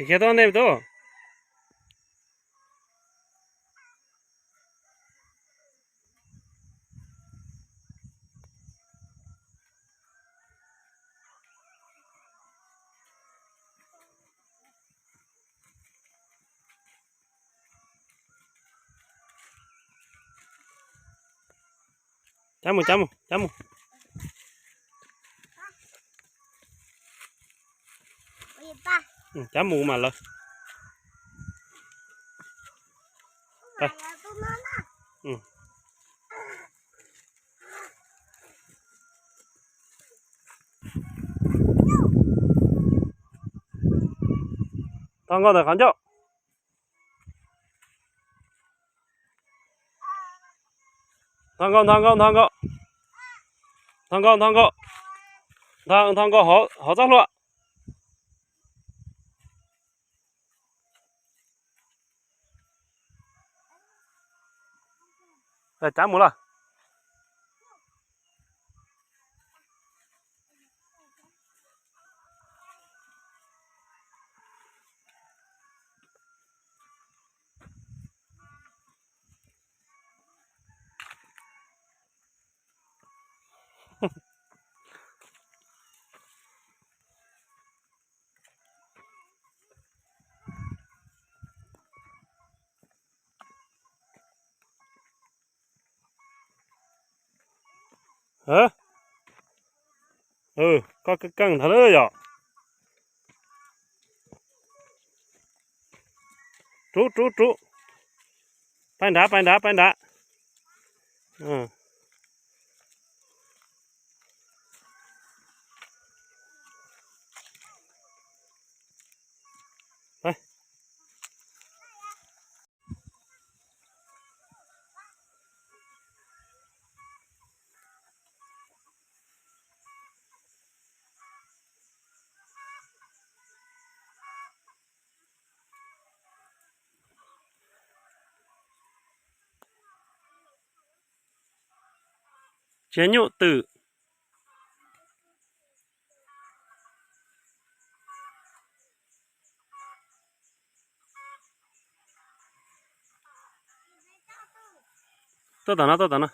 Khiav tuaj ntej tub. Cab mus, cab mus, cab mus. Cab mus mas lawm. Tho nkauj ntawm qhov ncauj. Nthos nkaus, nthos nkaus, nthos nkaus. Nthos nkaus, nthos nkaus. Nthos, nthos nkaus hauv, hauv txoj hlua. Cav mus lawm. Koj keej keej ntawd lawm yom. Rub, rub, rub. Pais nrad, pais nrad, pais nrad. Tsis nyuj twm. Tuaj tom no, tuaj tom no.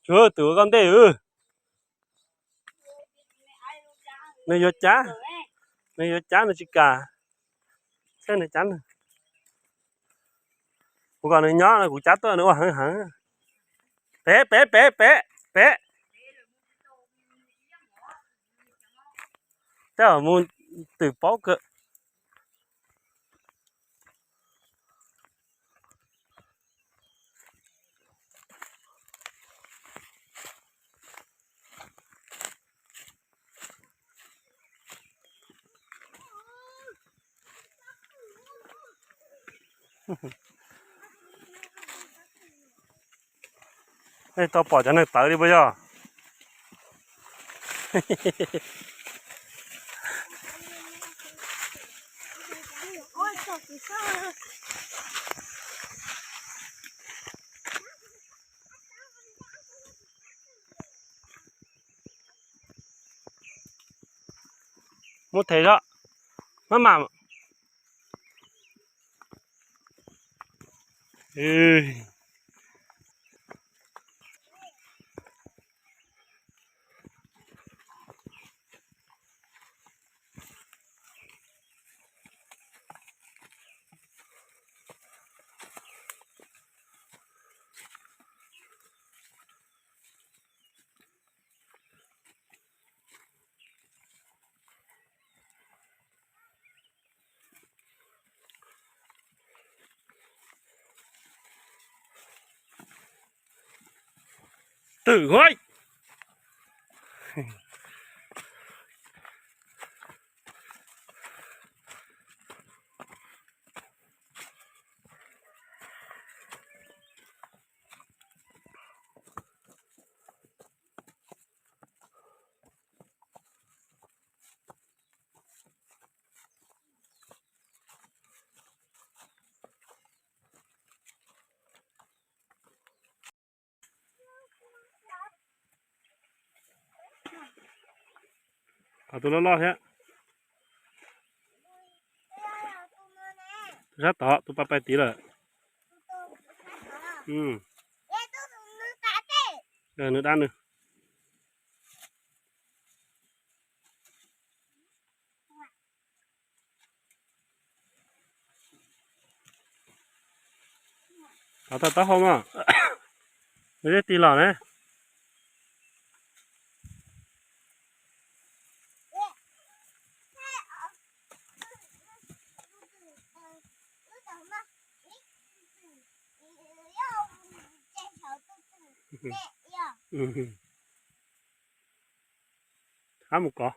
Tsuav twm ua koj ntej. Nws yuav cab, nws yuav cab nws tsis kam. Saib nws cab nws. Kuv kom nws nyob no kuv cab tuaj nws ua heev heev. Pem, pem, pem, pem, pem. Tej zaum mus twm paub kawg. Nej tau pom cov neeg tawv li puas yog? Muab them zog, maj mam. Twm hov. Qhov tus loj loj thiab. Tus sab tod, tus pais pais tid lawm. Nws dab nws. Thov tau taub hau mas. Nws twb tig los ne. Rov mus kov.